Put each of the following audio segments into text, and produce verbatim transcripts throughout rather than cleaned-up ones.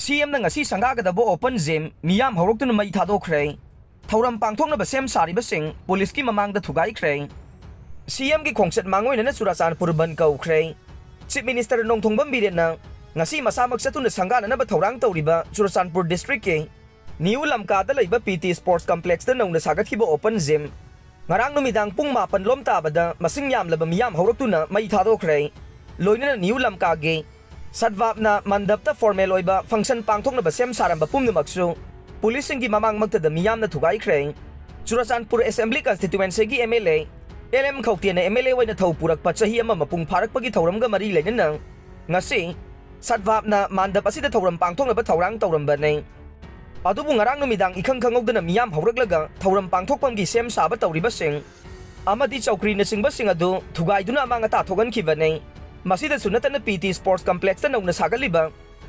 ꯁꯤ ꯑꯦꯝꯅ ꯉꯁꯤ ꯁꯪꯒꯥꯒꯗꯕ open gym ꯃꯤꯌꯥꯝ ꯍꯧꯔꯛꯇꯨꯅ ꯃꯩ ꯊꯥꯗꯣꯛꯈ꯭ꯔꯦ꯫ ꯊꯧꯔꯝ ꯄꯥꯡꯊꯣꯛꯅꯕ ꯁꯦꯝ ꯁꯥꯔꯤꯕꯁꯤꯡ ꯄꯨꯂꯤꯁꯀꯤ ꯃꯃꯥꯡꯗ ꯊꯨꯒꯥꯏꯈ꯭ꯔꯦ꯫ ꯁꯤ ꯑꯦꯝꯒꯤ ꯈꯣꯡꯆꯠ ꯃꯥꯡꯑꯣꯏꯅꯅ ꯆꯨꯔꯆꯥꯟꯄꯨꯔ ꯕꯟ ꯀꯧꯈ꯭ꯔꯦ꯫ ꯆꯤꯐ ꯃꯤꯅꯤꯁꯇꯔ ꯅꯣꯡꯊꯣꯝꯕꯝ ꯕꯤꯔꯦꯟꯅ ꯉꯁꯤ ꯃꯁꯥꯃꯛ ꯆꯠꯇꯨꯅ ꯁꯪꯒꯥꯅꯅꯕ ꯊꯧꯔꯥꯡ ꯇꯧꯔꯤꯕ ꯆꯨꯔꯆꯥꯟꯄꯨꯔ ꯗꯤꯁꯇ꯭ꯔꯤꯛꯀꯤ ꯅ꯭ꯌꯨ ꯂꯝꯀꯥꯗ ꯂꯩꯕ ꯄꯤ ꯇꯤ ꯁ꯭ꯄꯣꯔꯠꯁ ꯀꯝꯄ꯭ꯂꯦꯛꯁꯇ ꯅꯧꯅ ꯁꯥꯒꯠꯈꯤꯕ ꯑꯣꯄꯟ ꯖꯤꯝ ꯉꯔꯥꯡ ꯅꯨꯃꯤꯗꯥꯡ ꯄꯨꯡ ꯃꯥꯄꯟ ꯂꯣꯝ ꯇꯥꯕꯗ ꯃꯁꯤꯡ ꯌꯥꯝꯂꯕ ꯃꯤꯌꯥꯝ ꯍꯧꯔꯛꯇꯨꯅ ꯃꯩ ꯊꯥꯗꯣꯛꯈ꯭ꯔꯦ꯫ ꯂꯣꯏꯅꯅ ꯅ꯭ꯌꯨ ꯂꯝꯀꯥꯒꯤ ꯁꯠꯚꯥꯕꯅꯥ ꯃꯟꯗꯞꯇ ꯐꯣꯔꯃꯦꯜ ꯑꯣꯏꯕ ꯐꯪꯁꯟ ꯄꯥꯡꯊꯣꯛꯅꯕ ꯁꯦꯝ ꯁꯥꯔꯝꯕ ꯄꯨꯝꯅꯃꯛꯁꯨ ꯄꯨꯂꯤꯁꯁꯤꯡꯒꯤ ꯃꯃꯥꯡꯃꯛꯇꯗ ꯃꯤꯌꯥꯝꯅ ꯊꯨꯒꯥꯏꯈ꯭ꯔꯦ꯫ ꯆꯨꯔꯆꯥꯟꯄꯨꯔ ꯑꯦꯁꯦꯝꯕ꯭ꯂꯤ ꯀꯟꯁꯇꯤꯇ꯭ꯋꯦꯟꯁꯤꯒꯤ M L A L M ꯈꯧꯇꯦꯅ ꯑꯦꯝ ꯑꯦꯜ ꯑꯦ ꯑꯣꯏꯅ ꯊꯧ ꯄꯨꯔꯛꯄ ꯆꯍꯤ ꯑꯃ ꯃꯄꯨꯡ ꯐꯥꯔꯛꯄꯒꯤ ꯊꯧꯔꯝꯒ ꯃꯔꯤ ꯂꯩꯅꯅ ꯉꯁꯤ ꯁꯠꯚꯥꯕꯅꯥ ꯃꯟꯗꯞ ꯑꯁꯤꯗ ꯊꯧꯔꯝ ꯄꯥꯡꯊꯣꯛꯅꯕ ꯊꯧꯔꯥꯡ ꯇꯧꯔꯝꯕꯅꯤ꯫ ꯑꯗꯨꯕꯨ ꯉꯔꯥꯡ ꯅꯨꯃꯤꯗꯥꯡ ꯏꯈꯪ ꯈꯪꯍꯧꯗꯅ ꯃꯤꯌꯥꯝ ꯍꯧꯔꯛꯂꯒ ꯊꯧꯔꯝ ꯄꯥꯡꯊꯣꯛꯐꯝꯒꯤ ꯁꯦꯝ ꯁꯥꯕ ꯇꯧꯔꯤꯕꯁꯤꯡ ꯑꯃꯗꯤ ꯆꯧꯀ꯭ꯔꯤꯅꯆꯤꯡꯕꯁꯤꯡ ꯑꯗꯨ ꯊꯨꯒꯥꯏꯗꯨꯅ ꯑꯃꯥꯡ ꯑꯇꯥ ꯊꯣꯛꯍꯟꯈꯤꯕꯅꯤ꯫ ꯃꯁꯤꯗꯁꯨ ꯅꯠꯇꯅ ꯄꯤ ꯇꯤ ꯁ꯭ꯄꯣꯔꯠꯁ ꯀꯝꯄ꯭ꯂꯦꯛꯁꯇ ꯅꯧꯅ ꯁꯥꯒꯠꯂꯤꯕ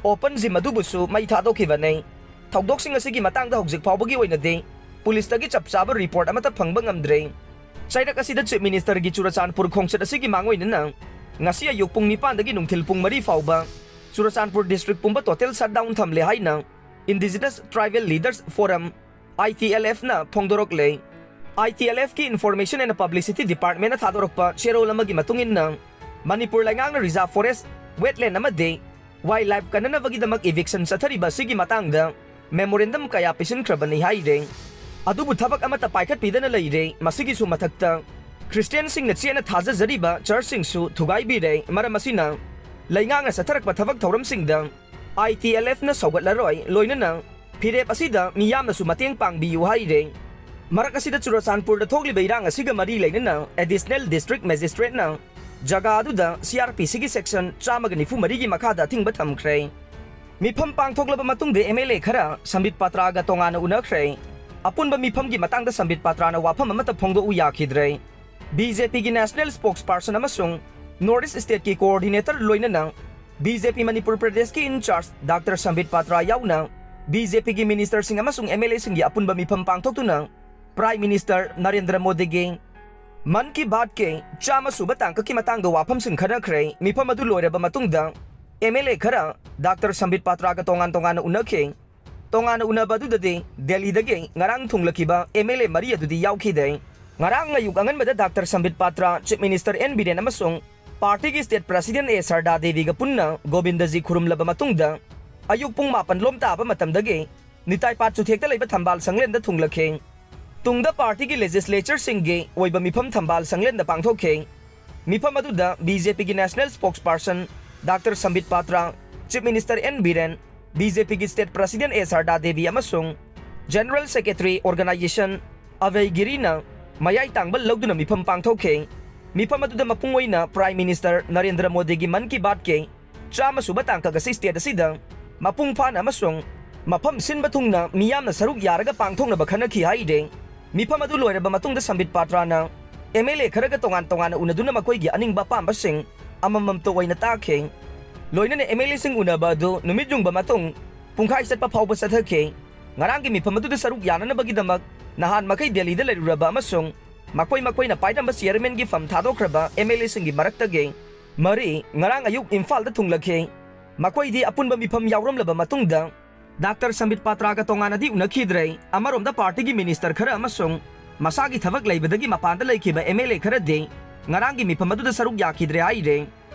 ꯑꯣꯄꯟ ꯖꯤꯝ ꯑꯗꯨꯕꯨꯁꯨ ꯃꯩ ꯊꯥꯗꯣꯛꯈꯤꯕꯅꯤ꯫ ꯊꯧꯗꯣꯛꯁꯤꯡ ꯑꯁꯤꯒꯤ ꯃꯇꯥꯡꯗ ꯍꯧꯖꯤꯛ ꯐꯥꯎꯕꯒꯤ ꯑꯣꯏꯅꯗꯤ ꯄꯨꯂꯤꯁꯇꯒꯤ ꯆꯞ ꯆꯥꯕ ꯔꯤꯄꯣꯔꯠ ꯑꯃꯠꯇ ꯐꯪꯕ ꯉꯝꯗ꯭ꯔꯤ꯫ ꯆꯩꯔꯛ ꯑꯁꯤꯗ ꯆꯤꯐ ꯃꯤꯅꯤꯁꯇꯔꯒꯤ ꯆꯨꯔꯆꯥꯟꯄꯨꯔ ꯈꯣꯡꯆꯠ ꯑꯁꯤꯒꯤ ꯃꯥꯡꯑꯣꯏꯅꯅ ꯉꯁꯤ ꯑꯌꯨꯛ ꯄꯨꯡ ꯅꯤꯄꯥꯟꯗꯒꯤ ꯅꯨꯡꯊꯤꯜ ꯄꯨꯡ ꯃꯔꯤ ꯐꯥꯎꯕ ꯆꯨꯔꯆꯥꯟꯄꯨꯔ ꯗꯤꯁꯇ꯭ꯔꯤꯛ ꯄꯨꯝꯕ ꯇꯣꯇꯦꯜ ꯁꯠꯗꯥꯎꯟ ꯊꯝꯂꯦ ꯍꯥꯏꯅ indigenous tribal leaders forum, I T L ꯑꯦꯐꯅ ꯐꯣꯡꯗꯣꯔꯛꯂꯦ꯫ ꯑꯥꯏ ꯇꯤ ꯑꯦꯜ ꯑꯦꯐꯀꯤ ꯏꯟꯐꯣꯔꯃꯦꯁꯟ ꯑꯦꯟ ꯄꯕ꯭ꯂꯤꯁꯤꯇꯤ ꯗꯤꯄꯥꯔꯠꯃꯦꯟꯅ ꯊꯥꯗꯣꯔꯛꯄ ꯆꯦꯔꯣꯜ ꯑꯃꯒꯤ ꯃꯇꯨꯡ ꯏꯟꯅ, ꯃꯅꯤꯄꯨꯔ ꯂꯩꯉꯥꯛꯅ ꯔꯤꯖꯥꯔꯚ ꯐꯣꯔꯦꯁ, ꯋꯦꯠꯂꯦꯟ ꯑꯃꯗꯤ ꯋꯥꯏꯜ ꯂꯥꯏꯐ ꯀꯟꯅꯅꯕꯒꯤꯗꯃꯛ ꯏꯚꯤꯛꯁꯟ ꯆꯠꯊꯔꯤꯕ ꯑꯁꯤꯒꯤ ꯃꯇꯥꯡꯗ ꯃꯦꯃꯣꯔꯦꯟꯗꯝ ꯀꯌꯥ ꯄꯤꯁꯤꯟꯈ꯭ꯔꯕꯅꯤ ꯍꯥꯏꯔꯦ꯫ ꯑꯗꯨꯕꯨ ꯊꯕꯛ ꯑꯃꯠꯇ ꯄꯥꯏꯈꯠꯄꯤꯗꯅ ꯂꯩꯔꯦ꯫ ꯃꯁꯤꯒꯤꯁꯨ ꯃꯊꯛꯇ, ꯈ꯭ꯔꯤꯁꯇꯤꯌꯥꯟꯁꯤꯡꯅ ꯆꯦꯠꯅ ꯊꯥꯖꯖꯔꯤꯕ ꯆꯔꯆꯁꯤꯡꯁꯨ ꯊꯨꯒꯥꯏꯕꯤꯔꯦ꯫ ꯃꯔꯝ ꯑꯁꯤꯅ, ꯂꯩꯉꯥꯛꯅ ꯆꯠꯊꯔꯛꯄ ꯊꯕꯛ ꯊꯧꯔꯝꯁꯤꯡꯗ ꯑꯥꯏ ꯇꯤ ꯑꯦꯜ ꯑꯦꯐꯅ ꯁꯧꯒꯠꯂꯔꯣꯏ, ꯂꯣꯏꯅꯅ ꯐꯤꯔꯦꯞ ꯑꯁꯤꯗ ꯃꯤꯌꯥꯝꯅꯁꯨ ꯃꯇꯦꯡ ꯄꯥꯡꯕꯤꯌꯨ ꯍꯥꯏꯔꯦ꯫ ꯃꯔꯛ ꯑꯁꯤꯗ, ꯆꯨꯔꯆꯥꯟꯄꯨꯔꯗ ꯊꯣꯛꯂꯤꯕ ꯏꯔꯥꯡ ꯑꯁꯤꯒ ꯃꯔꯤ ꯂꯩꯅꯅ ꯑꯦꯗꯤꯁꯅꯦꯜ ꯗꯤꯁꯇ꯭ꯔꯤꯛ ꯃꯦꯖꯤꯁꯇ꯭ꯔꯦꯠꯅ ꯖꯒꯥ ꯑꯗꯨꯗ ꯁꯤ ꯑꯥꯔ ꯄꯤ ꯁꯤꯒꯤ ꯁꯦꯛꯁꯟ ꯆꯥꯝꯃꯒ ꯅꯤꯐꯨ ꯃꯔꯤꯒꯤ ꯃꯈꯥꯗ ꯑꯊꯤꯡꯕ ꯊꯝꯈ꯭ꯔꯦ꯫ ꯃꯤꯐꯝ ꯄꯥꯡꯊꯣꯛꯂꯕ ꯃꯇꯨꯡꯗ ꯑꯦꯝ ꯑꯦꯜ ꯑꯦ ꯈꯔ ꯁꯝꯕꯤꯠ ꯄꯥꯇ꯭ꯔꯥꯒ ꯇꯣꯉꯥꯟꯅ ꯎꯅꯈ꯭ꯔꯦ꯫ ꯑꯄꯨꯟꯕ ꯃꯤꯐꯝꯒꯤ ꯃꯇꯥꯡꯗ ꯁꯝꯕꯤꯠ ꯄꯥꯇ꯭ꯔꯥꯅ ꯋꯥꯐꯝ ꯑꯃꯠꯇ ꯐꯣꯡꯗꯣꯛꯎ ꯌꯥꯈꯤꯗ꯭ꯔꯦ꯫ ꯕꯤ ꯖꯦ ꯄꯤꯒꯤ ꯅꯦꯁꯅꯦꯜ ꯁ꯭ꯄꯣꯛꯁ ꯄꯥꯔꯁꯟ ꯑꯃꯁꯨꯡ ꯅꯣꯔꯠ ꯏꯁ ꯁ꯭ꯇꯦꯠꯀꯤ ꯀꯣꯑꯣꯔꯗꯤꯅꯦꯇꯔ, ꯂꯣꯏꯅꯅ ꯕꯤ ꯖꯦ ꯄꯤ ꯃꯅꯤꯄꯨꯔ ꯄ꯭ꯔꯗꯦꯁꯀꯤ ꯏꯟꯆꯥꯔꯖ ꯗꯥꯛꯇꯔ ꯁꯝꯕꯤꯠ ꯄꯥꯇ꯭ꯔꯥ ꯌꯥꯎꯅ ꯕꯤ ꯖꯦ ꯄꯤꯒꯤ ꯃꯤꯅꯤꯁꯇꯔꯁꯤꯡ ꯑꯃꯁꯨꯡ ꯑꯦꯝ ꯑꯦꯜ ꯑꯦꯁꯤꯡꯒꯤ ꯑꯄꯨꯟꯕ ꯃꯤꯐꯝ ꯄꯥꯡꯊꯣꯛꯇꯨꯅ ꯄ꯭ꯔꯥꯏꯝ ꯃꯤꯅꯤꯁꯇꯔ ꯅꯔꯦꯟꯗ꯭ꯔ ꯃꯣꯗꯤꯒꯤ ꯃꯟ ꯀꯤ ꯕꯥꯠꯀꯤ ꯆꯥꯝꯃ ꯁꯨꯕ ꯇꯥꯡꯀꯛꯀꯤ ꯃꯇꯥꯡꯗ ꯋꯥꯐꯝꯁꯤꯡ ꯈꯟꯅꯈ꯭ꯔꯦ꯫ ꯃꯤꯐꯝ ꯑꯗꯨ ꯂꯣꯏꯔꯕ ꯃꯇꯨꯡꯗ ꯑꯦꯝ ꯑꯦꯜ ꯑꯦ ꯈꯔ ꯗꯥꯛꯇꯔ ꯁꯝꯕꯤꯠ ꯄꯥꯇ꯭ꯔꯥꯒ ꯇꯣꯉꯥꯟ ꯇꯣꯉꯥꯟꯅ ꯎꯅꯈꯤ꯫ ꯇꯣꯉꯥꯟꯅ ꯎꯅꯕ ꯑꯗꯨꯗꯗꯤ ꯗꯦꯜꯂꯤꯗꯒꯤ ꯉꯔꯥꯡ ꯊꯨꯡꯂꯛꯈꯤꯕ ꯑꯦꯝ ꯑꯦꯜ ꯑꯦ ꯃꯔꯤ ꯑꯗꯨꯗꯤ ꯌꯥꯎꯈꯤꯗꯦ꯫ ꯉꯔꯥꯡ ꯑꯌꯨꯛ ꯑꯉꯟꯕꯗ doctor Sambit Patra, chief minister N Biren ꯑꯃꯁꯨꯡ ꯄꯥꯔꯇꯤꯒꯤ ꯁ꯭ꯇꯦꯠ ꯄ꯭ꯔꯁꯤꯗꯦꯟ ꯑꯦ ꯁꯔꯗꯥ ꯗꯦꯕꯤꯒ ꯄꯨꯟꯅ ꯒꯣꯕꯤꯟꯗꯖꯤ ꯈꯨꯔꯨꯝꯂꯕ ꯃꯇꯨꯡꯗ, ꯑꯌꯨꯛ ꯄꯨꯡ ꯃꯥꯄꯟ ꯂꯣꯝ ꯇꯥꯕ ꯃꯇꯝꯗꯒꯤ ꯅꯤꯇꯥꯏ ꯄꯥꯠ ꯆꯨꯊꯦꯛꯇ ꯂꯩꯕ ꯊꯝꯕꯥꯜ ꯁꯪꯂꯦꯟꯗ ꯊꯨꯡꯂꯛꯈꯤ꯫ ꯇꯨꯡꯗ ꯄꯥꯔꯇꯤꯒꯤ ꯂꯦꯖꯤꯁꯂꯦꯆꯔꯁꯤꯡꯒꯤ ꯑꯣꯏꯕ ꯃꯤꯐꯝ ꯊꯝꯕꯥꯜ ꯁꯪꯂꯦꯟꯗ ꯄꯥꯡꯊꯣꯛꯈꯤ꯫ ꯃꯤꯐꯝ ꯑꯗꯨꯗ ꯕꯤ ꯖꯦ ꯄꯤꯒꯤ national spokesperson doctor Sambit Patra, chief minister N Biren, B J ꯄꯤꯒꯤ state president A Sarda Devi ꯑꯃꯁꯨꯡ ꯖꯦꯅꯔꯦꯜ ꯁꯦꯀ꯭ꯔꯦꯇꯔꯤ ꯑꯣꯔꯒꯅꯥꯏꯖꯦꯁꯟ ꯑꯚꯩ ꯒꯤꯔꯤꯅ ꯃꯌꯥꯏ ꯇꯥꯡꯕ ꯂꯧꯗꯨꯅ ꯃꯤꯐꯝ ꯄꯥꯡꯊꯣꯛꯈꯤ꯫ ꯃꯤꯐꯝ ꯑꯗꯨꯗ ꯃꯄꯨꯡ ꯑꯣꯏꯅ ꯄ꯭ꯔꯥꯏꯝ ꯃꯤꯅꯤꯁꯇꯔ ꯅꯔꯦꯟꯗ꯭ꯔ ꯃꯣꯗꯤꯒꯤ ꯃꯟ ꯀꯤ ꯕꯥꯠꯀꯤ ꯆꯥꯝꯃ ꯁꯨꯕ ꯇꯥꯡꯀꯛ ꯑꯁꯤ ꯁ꯭ꯇꯦꯠ ꯑꯁꯤꯗ ꯃꯄꯨꯡ ꯐꯥꯅ ꯑꯃꯁꯨꯡ ꯃꯐꯝ ꯁꯤꯟꯕ ꯊꯨꯡꯅ ꯃꯤꯌꯥꯝꯅ ꯁꯔꯨꯛ ꯌꯥꯔꯒ ꯄꯥꯡꯊꯣꯛꯅꯕ ꯈꯟꯅꯈꯤ ꯍꯥꯏꯔꯤ꯫ ꯃꯤꯐꯝ ꯑꯗꯨ ꯂꯣꯏꯔꯕ ꯃꯇꯨꯡꯗ ꯁꯝꯕꯤꯠ ꯄꯥꯇ꯭ꯔꯥꯅ ꯑꯦꯝ ꯑꯦꯜ ꯑꯦ ꯈꯔꯒ ꯇꯣꯉꯥꯟ ꯇꯣꯉꯥꯟꯅ ꯎꯅꯗꯨꯅ ꯃꯈꯣꯏꯒꯤ ꯑꯅꯤꯡꯕ ꯑꯄꯥꯝꯕꯁꯤꯡ ꯑꯃꯃꯝꯇ ꯑꯣꯏꯅ ꯇꯥꯈꯤ꯫ ꯂꯣꯏꯅꯅ ꯑꯦꯝ ꯑꯦꯜ ꯑꯦꯁꯤꯡ ꯎꯅꯕ ꯑꯗꯨ ꯅꯨꯃꯤꯠ ꯌꯨꯡꯕ ꯃꯇꯨꯡ ꯄꯨꯡꯈꯥꯏ ꯆꯠꯄ ꯐꯥꯎꯕ ꯆꯠꯊꯈꯤ꯫ ꯉꯔꯥꯡꯒꯤ ꯃꯤꯐꯝ ꯑꯗꯨꯗ ꯁꯔꯨꯛ ꯌꯥꯅꯅꯕꯒꯤꯗꯃꯛ ꯅꯍꯥꯟ ꯃꯈꯩ ꯗꯦꯜꯂꯤꯗ ꯂꯩꯔꯨꯔꯕ ꯑꯃꯁꯨꯡ ꯃꯈꯣꯏ ꯃꯈꯣꯏꯅ ꯄꯥꯏꯔꯝꯕ ꯆꯤꯌꯔꯃꯦꯟꯒꯤ ꯐꯝ ꯊꯥꯗꯣꯛꯈ꯭ꯔꯕ ꯑꯦꯝ ꯑꯦꯜ ꯑꯦꯁꯤꯡꯒꯤ ꯃꯔꯛꯇꯒꯤ ꯃꯔꯤ ꯉꯔꯥꯡ ꯑꯌꯨꯛ ꯏꯝꯐꯥꯜꯗ ꯊꯨꯡꯂꯛꯈꯤ꯫ ꯃꯈꯣꯏꯗꯤ ꯑꯄꯨꯟꯕ ꯃꯤꯐꯝ ꯌꯥꯎꯔꯝꯂꯕ ꯃꯇꯨꯡꯗ ꯗꯥꯛꯇꯔ ꯁꯝꯕꯤꯠ ꯄꯥꯇ꯭ꯔꯥꯒ ꯇꯣꯉꯥꯟꯅꯗꯤ ꯎꯅꯈꯤꯗ꯭ꯔꯦ꯫ ꯑꯃꯔꯣꯝꯗ ꯄꯥꯔꯇꯤꯒꯤ ꯃꯤꯅꯤꯁꯇꯔ ꯈꯔ ꯑꯃꯁꯨꯡ ꯃꯁꯥꯒꯤ ꯊꯕꯛ ꯂꯩꯕꯗꯒꯤ ꯃꯄꯥꯟꯗ ꯂꯩꯈꯤꯕ ꯑꯦꯝ ꯑꯦꯜ ꯑꯦ ꯈꯔꯗꯤ ꯉꯔꯥꯡꯒꯤ ꯃꯤꯐꯝ ꯑꯗꯨꯗ ꯁꯔꯨꯛ ꯌꯥꯈꯤꯗ꯭ꯔꯦ ꯍꯥꯏꯔꯦ꯫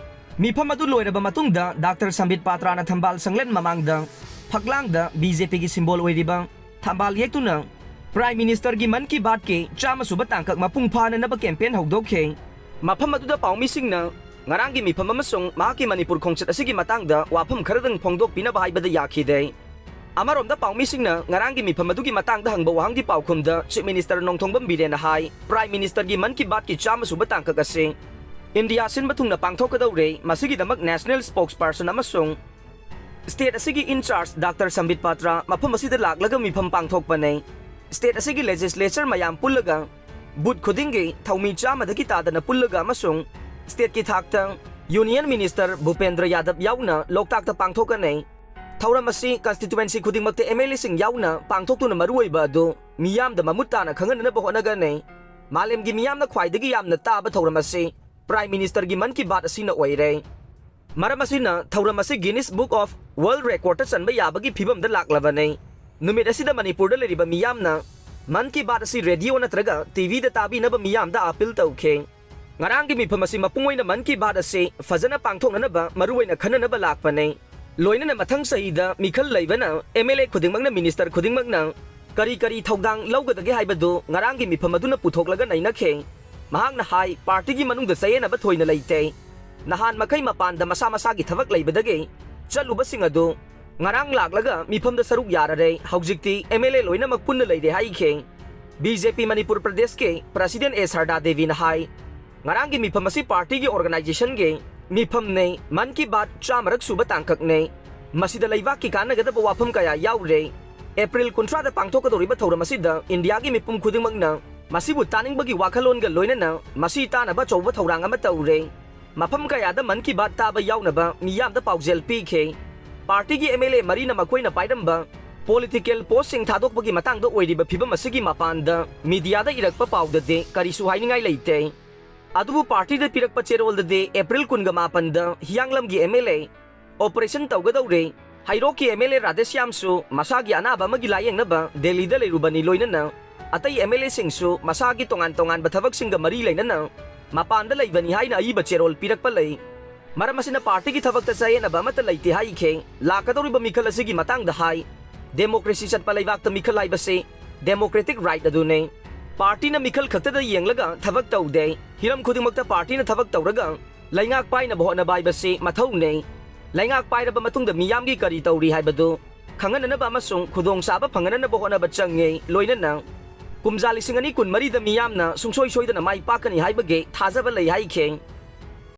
ꯃꯤꯐꯝ ꯑꯗꯨ ꯂꯣꯏꯔꯕ ꯃꯇꯨꯡꯗ ꯗꯥꯛꯇꯔ ꯁꯝꯕꯤꯠ ꯄꯥꯇ꯭ꯔꯥꯅ ꯊꯝꯕꯥꯜ ꯁꯪꯂꯦꯟ ꯃꯃꯥꯡꯗ ꯐꯛꯂꯥꯡꯗ ꯕꯤ ꯖꯦ ꯄꯤꯒꯤ ꯁꯤꯝꯕꯣꯜ ꯑꯣꯏꯔꯤꯕ ꯊꯝꯕꯥꯜ ꯌꯦꯛꯇꯨꯅ ꯄ꯭ꯔꯥꯏꯝ ꯃꯤꯅꯤꯁꯇꯔꯒꯤ ꯃꯟ ꯀꯤ ꯕꯥꯠꯀꯤ ꯆꯥꯝꯃ ꯁꯨꯕ ꯇꯥꯡꯀꯛ ꯃꯄꯨꯡ ꯐꯥꯅꯅꯕ ꯀꯦꯝꯄꯦꯟ ꯍꯧꯗꯣꯛꯈꯤ꯫ ꯃꯐꯝ ꯑꯗꯨꯗ ꯄꯥꯎꯃꯤꯁꯤꯡꯅ ꯉꯔꯥꯡꯒꯤ ꯃꯤꯐꯝ ꯑꯃꯁꯨꯡ ꯃꯍꯥꯛꯀꯤ ꯃꯅꯤꯄꯨꯔ ꯈꯣꯡꯆꯠ ꯑꯁꯤꯒꯤ ꯃꯇꯥꯡꯗ ꯋꯥꯐꯝ ꯈꯔꯗꯪ ꯐꯣꯡꯗꯣꯛꯄꯤꯅꯕ ꯍꯥꯏꯕꯗ ꯌꯥꯈꯤꯗꯦ꯫ ꯑꯃꯔꯣꯝꯗ ꯄꯥꯎꯃꯤꯁꯤꯡꯅ ꯉꯔꯥꯡꯒꯤ ꯃꯤꯐꯝ ꯑꯗꯨꯒꯤ ꯃꯇꯥꯡꯗ ꯍꯪꯕ ꯋꯥꯍꯪꯒꯤ ꯄꯥꯎꯈꯨꯝꯗ ꯆꯤꯐ ꯃꯤꯅꯤꯁꯇꯔ ꯅꯣꯡꯊꯣꯝꯕꯝ ꯕꯤꯔꯦꯟꯅ ꯍꯥꯏ, ꯄ꯭ꯔꯥꯏꯝ ꯃꯤꯅꯤꯁꯇꯔꯒꯤ ꯃꯟ ꯀꯤ ꯕꯥꯠꯀꯤ ꯆꯥꯝꯃ ꯁꯨꯕ ꯇꯥꯡꯀꯛ ꯑꯁꯤ ꯏꯟꯗꯤꯌꯥ ꯁꯤꯟꯕ ꯊꯨꯡꯅ ꯄꯥꯡꯊꯣꯛꯀꯗꯧꯔꯦ, ꯃꯁꯤꯒꯤꯗꯃꯛ ꯅꯦꯁꯅꯦꯜ ꯁ꯭ꯄꯣꯛꯁꯄꯔꯁꯟ ꯑꯃꯁꯨꯡ ꯁ꯭ꯇꯦꯠ ꯑꯁꯤꯒꯤ ꯏꯟꯆꯥꯔꯖ ꯗꯥꯛꯇꯔ ꯁꯝꯕꯤꯠ ꯄꯥꯇ꯭ꯔꯥ ꯃꯐꯝ ꯑꯁꯤꯗ ꯂꯥꯛꯂꯒ ꯃꯤꯐꯝ ꯄꯥꯡꯊꯣꯛꯄꯅꯦ꯫ ꯁ꯭ꯇꯦꯠ ꯑꯁꯤꯒꯤ ꯂꯦꯖꯤꯁꯂꯦꯆꯔ ꯃꯌꯥꯝ ꯄꯨꯜꯂꯒ ꯕꯨꯊ ꯈꯨꯗꯤꯡꯒꯤ ꯊꯧꯃꯤ ꯆꯥꯝꯃꯗꯒꯤ ꯇꯥꯗꯅ ꯄꯨꯜꯂꯒ ꯑꯃꯁꯨꯡ ꯁ꯭ꯇꯦꯠꯀꯤ ꯊꯥꯛꯇ ꯌꯨꯅꯤꯌꯟ ꯃꯤꯅꯤꯁꯇꯔ ꯚꯨꯄꯦꯟꯗ꯭ꯔ ꯌꯥꯗꯕ ꯌꯥꯎꯅ ꯂꯣꯛꯇꯥꯛꯇ ꯄꯥꯡꯊꯣꯛꯀꯅꯤ꯫ ꯊꯧꯔꯝ ꯑꯁꯤ ꯀꯟꯁꯇꯤꯇ꯭ꯋꯦꯟꯁꯤ ꯈꯨꯗꯤꯡꯃꯛꯇ ꯑꯦꯝ ꯑꯦꯜ ꯑꯦꯁꯤꯡ ꯌꯥꯎꯅ ꯄꯥꯡꯊꯣꯛꯇꯨꯅ ꯃꯔꯨꯑꯣꯏꯕ ꯑꯗꯨ ꯃꯤꯌꯥꯝꯗ ꯃꯃꯨꯠ ꯇꯥꯅ ꯈꯪꯍꯟꯅꯅꯕ ꯍꯣꯠꯅꯒꯅꯤ꯫ ꯃꯥꯂꯦꯝꯒꯤ ꯃꯤꯌꯥꯝꯅ ꯈ꯭ꯋꯥꯏꯗꯒꯤ ꯌꯥꯝꯅ ꯇꯥꯕ ꯊꯧꯔꯝ ꯑꯁꯤ ꯄ꯭ꯔꯥꯏꯝ ꯃꯤꯅꯤꯁꯇꯔꯒꯤ ꯃꯟ ꯀꯤ ꯕꯥꯠ ꯑꯁꯤꯅ ꯑꯣꯏꯔꯦ꯫ ꯃꯔꯝ ꯑꯁꯤꯅ ꯊꯧꯔꯝ ꯑꯁꯤ Guinness Book of World Record ꯆꯟꯕ ꯌꯥꯕꯒꯤ ꯐꯤꯕꯝꯗ ꯂꯥꯛꯂꯕꯅꯤ꯫ ꯅꯨꯃꯤꯠ ꯑꯁꯤꯗ ꯃꯅꯤꯄꯨꯔꯗ ꯂꯩꯔꯤꯕ ꯃꯤꯌꯥꯝꯅ ꯃꯟ ꯀꯤ ꯕꯥꯠ ꯑꯁꯤ ꯔꯦꯗꯤꯑꯣ ꯅꯠꯇ꯭ꯔꯒ ꯇꯤꯚꯤꯗ ꯇꯥꯕꯤꯅꯕ ꯃꯤꯌꯥꯝꯗ ꯑꯥꯄꯤꯜ ꯇꯧꯈꯤ꯫ ꯉꯔꯥꯡꯒꯤ ꯃꯤꯐꯝ ꯑꯁꯤ ꯃꯄꯨꯡ ꯑꯣꯏꯅ ꯃꯟ ꯀꯤ ꯕꯥꯠ ꯑꯁꯤ ꯐꯖꯅ ꯄꯥꯡꯊꯣꯛꯅꯅꯕ ꯃꯔꯨꯑꯣꯏꯅ ꯈꯟꯅꯅꯕ ꯂꯥꯛꯄꯅꯤ꯫ ꯂꯣꯏꯅꯅ ꯃꯊꯪ ꯆꯍꯤꯗ ꯃꯤꯈꯜ ꯂꯩꯕꯅ ꯑꯦꯝ ꯑꯦꯜ ꯑꯦ ꯈꯨꯗꯤꯡꯃꯛꯅ, ꯃꯤꯅꯤꯁꯇꯔ ꯈꯨꯗꯤꯡꯃꯛꯅ ꯀꯔꯤ ꯀꯔꯤ ꯊꯧꯗꯥꯡ ꯂꯧꯒꯗꯒꯦ ꯍꯥꯏꯕꯗꯨ ꯉꯔꯥꯡꯒꯤ ꯃꯤꯐꯝ ꯑꯗꯨꯅ ꯄꯨꯊꯣꯛꯂꯒ ꯅꯩꯅꯈꯤ꯫ ꯃꯍꯥꯛꯅ ꯍꯥꯏ, ꯄꯥꯔꯇꯤꯒꯤ ꯃꯅꯨꯡꯗ ꯆꯌꯦꯠꯅꯕ ꯊꯣꯏꯅ ꯂꯩꯇꯦ꯫ ꯅꯍꯥꯟ ꯃꯈꯩ ꯃꯄꯥꯟꯗ ꯃꯁꯥ ꯃꯁꯥꯒꯤ ꯊꯕꯛ ꯂꯩꯕꯗꯒꯤ ꯆꯠꯂꯨꯕꯁꯤꯡ ꯑꯗꯨ ꯉꯔꯥꯡ ꯂꯥꯛꯂꯒ ꯃꯤꯐꯝꯗ ꯁꯔꯨꯛ ꯌꯥꯔꯔꯦ꯫ ꯍꯧꯖꯤꯛꯇꯤ ꯑꯦꯝ ꯑꯦꯜ ꯑꯦ ꯂꯣꯏꯅꯃꯛ ꯄꯨꯟꯅ ꯂꯩꯔꯦ ꯍꯥꯏꯈꯤ꯫ ꯕꯤ ꯖꯦ ꯄꯤ ꯃꯅꯤꯄꯨꯔ ꯄ꯭ꯔꯗꯦꯁꯀꯤ ꯄ꯭ꯔꯁꯤꯗꯦꯟ ꯑꯦ ꯁꯔꯗꯥ ꯗꯦꯕꯤꯅ ꯍꯥꯏ, ꯉꯔꯥꯡꯒꯤ ꯃꯤꯐꯝ ꯑꯁꯤ ꯄꯥꯔꯇꯤꯒꯤ ꯑꯣꯔꯒꯅꯥꯏꯖꯦꯁꯟꯒꯤ ꯃꯤꯐꯝꯅꯤ, ꯃꯟ ꯀꯤ ꯕꯥꯠ ꯆꯥꯝꯃꯔꯛ ꯁꯨꯕ ꯇꯥꯡꯀꯛꯅꯤ꯫ ꯃꯁꯤꯗ ꯂꯩꯕꯥꯛꯀꯤ ꯀꯥꯟꯅꯒꯗꯕ ꯋꯥꯐꯝ ꯀꯌꯥ ꯌꯥꯎꯔꯦ꯫ ꯑꯦꯄ꯭ꯔꯤꯜ ꯀꯨꯟꯊ꯭ꯔꯥꯗ ꯄꯥꯡꯊꯣꯛꯀꯗꯧꯔꯤꯕ ꯊꯧꯔꯝ ꯑꯁꯤꯗ ꯏꯟꯗꯤꯌꯥꯒꯤ ꯃꯤꯄꯨꯝ ꯈꯨꯗꯤꯡꯃꯛꯅ ꯃꯁꯤꯕꯨ ꯇꯥꯅꯤꯡꯕꯒꯤ ꯋꯥꯈꯜꯂꯣꯟꯒ ꯂꯣꯏꯅꯅ ꯃꯁꯤ ꯇꯥꯅꯕ ꯑꯆꯧꯕ ꯊꯧꯔꯥꯡ ꯑꯃ ꯇꯧꯔꯦ꯫ ꯃꯐꯝ ꯀꯌꯥꯗ ꯃꯟ ꯀꯤ ꯕꯥꯠ ꯇꯥꯕ ꯌꯥꯎꯅꯕ ꯃꯤꯌꯥꯝꯗ ꯄꯥꯎꯖꯦꯜ ꯄꯤꯈꯤ꯫ ꯄꯥꯔꯇꯤꯒꯤ ꯑꯦꯝ ꯑꯦꯜ ꯑꯦ ꯃꯔꯤꯅ ꯃꯈꯣꯏꯅ ꯄꯥꯏꯔꯝꯕ ꯄꯣꯂꯤꯇꯤꯀꯦꯜ ꯄꯣꯁꯁꯤꯡ ꯊꯥꯗꯣꯛꯄꯒꯤ ꯃꯇꯥꯡꯗ ꯑꯣꯏꯔꯤꯕ ꯐꯤꯕꯝ ꯑꯁꯤꯒꯤ ꯃꯄꯥꯟꯗ ꯃꯤꯗꯤꯌꯥꯗ ꯏꯔꯛꯄ ꯄꯥꯎꯗꯗꯤ ꯀꯔꯤꯁꯨ ꯍꯥꯏꯅꯤꯡꯉꯥꯏ ꯂꯩꯇꯦ꯫ ꯑꯗꯨꯕꯨ ꯄꯥꯔꯇꯤꯗ ꯄꯤꯔꯛꯄ ꯆꯦꯔꯣꯜꯗꯗꯤ ꯑꯦꯄ꯭ꯔꯤꯜ ꯀꯨꯟꯒ ꯃꯥꯄꯟꯗ ꯍꯤꯌꯥꯡꯂꯝꯒꯤ ꯑꯦꯝ ꯑꯦꯜ ꯑꯦ ꯑꯣꯄꯔꯦꯁꯟ ꯇꯧꯒꯗꯧꯔꯦ꯫ ꯍꯩꯔꯣꯛꯀꯤ ꯑꯦꯝ ꯑꯦꯜ ꯑꯦ ꯔꯥꯙꯦꯁ꯭ꯌꯥꯝꯁꯨ ꯃꯁꯥꯒꯤ ꯑꯅꯥꯕ ꯑꯃꯒꯤ ꯂꯥꯌꯦꯡꯅꯕ ꯗꯦꯜꯂꯤꯗ ꯂꯩꯔꯨꯕꯅꯤ꯫ ꯂꯣꯏꯅꯅ ꯑꯇꯩ ꯑꯦꯝ ꯑꯦꯜ ꯑꯦꯁꯤꯡꯁꯨ ꯃꯁꯥꯒꯤ ꯇꯣꯉꯥꯟ ꯇꯣꯉꯥꯟꯕ ꯊꯕꯛꯁꯤꯡꯒ ꯃꯔꯤ ꯂꯩꯅꯅ ꯃꯄꯥꯟꯗ ꯂꯩꯕꯅꯤ ꯍꯥꯏꯅ ꯑꯏꯕ ꯆꯦꯔꯣꯜ ꯄꯤꯔꯛꯄ ꯂꯩ꯫ ꯃꯔꯝ ꯑꯁꯤꯅ ꯄꯥꯔꯇꯤꯒꯤ ꯊꯕꯛꯇ ꯆꯌꯦꯠꯅꯕ ꯑꯃꯠꯇ ꯂꯩꯇꯦ ꯍꯥꯏꯈꯤ꯫ ꯂꯥꯛꯀꯗꯧꯔꯤꯕ ꯃꯤꯈꯜ ꯑꯁꯤꯒꯤ ꯃꯇꯥꯡꯗ ꯍꯥꯏ, ꯗꯦꯃꯣꯀ꯭ꯔꯦꯁꯤ ꯆꯠꯄ ꯂꯩꯕꯥꯛꯇ ꯃꯤꯈꯜ ꯍꯥꯏꯕꯁꯤ ꯗꯦꯃꯣꯀ꯭ꯔꯦꯇꯤꯛ ꯔꯥꯏꯠ ꯑꯗꯨꯅꯤ꯫ ꯄꯥꯔꯇꯤꯅ ꯃꯤꯈꯜ ꯈꯛꯇꯗ ꯌꯦꯡꯂꯒ ꯊꯕꯛ ꯇꯧꯗꯦ꯫ ꯍꯤꯔꯝ ꯈꯨꯗꯤꯡꯃꯛꯇ ꯄꯥꯔꯇꯤꯅ ꯊꯕꯛ ꯇꯧꯔꯒ ꯂꯩꯉꯥꯛ ꯄꯥꯏꯅꯕ ꯍꯣꯠꯅꯕ ꯍꯥꯏꯕꯁꯤ ꯃꯊꯧꯅꯤ꯫ ꯂꯩꯉꯥꯛ ꯄꯥꯏꯔꯕ ꯃꯇꯨꯡꯗ ꯃꯤꯌꯥꯝꯒꯤ ꯀꯔꯤ ꯇꯧꯔꯤ ꯍꯥꯏꯕꯗꯨ ꯈꯪꯍꯟꯅꯅꯕ ꯑꯃꯁꯨꯡ ꯈꯨꯗꯣꯡꯆꯥꯕ ꯐꯪꯍꯟꯅꯅꯕ ꯍꯣꯠꯅꯕ ꯆꯪꯉꯤ꯫ ꯂꯣꯏꯅꯅ ꯀꯨꯝꯖꯥ ꯂꯤꯁꯤꯡ ꯑꯅꯤ ꯀꯨꯟꯃꯔꯤꯗ ꯃꯤꯌꯥꯝꯅ ꯁꯨꯡꯁꯣꯏ ꯁꯣꯏꯗꯅ ꯃꯥꯏ ꯄꯥꯛꯀꯅꯤ ꯍꯥꯏꯕꯒꯤ ꯊꯥꯖꯕ ꯂꯩ ꯍꯥꯏꯈꯤ꯫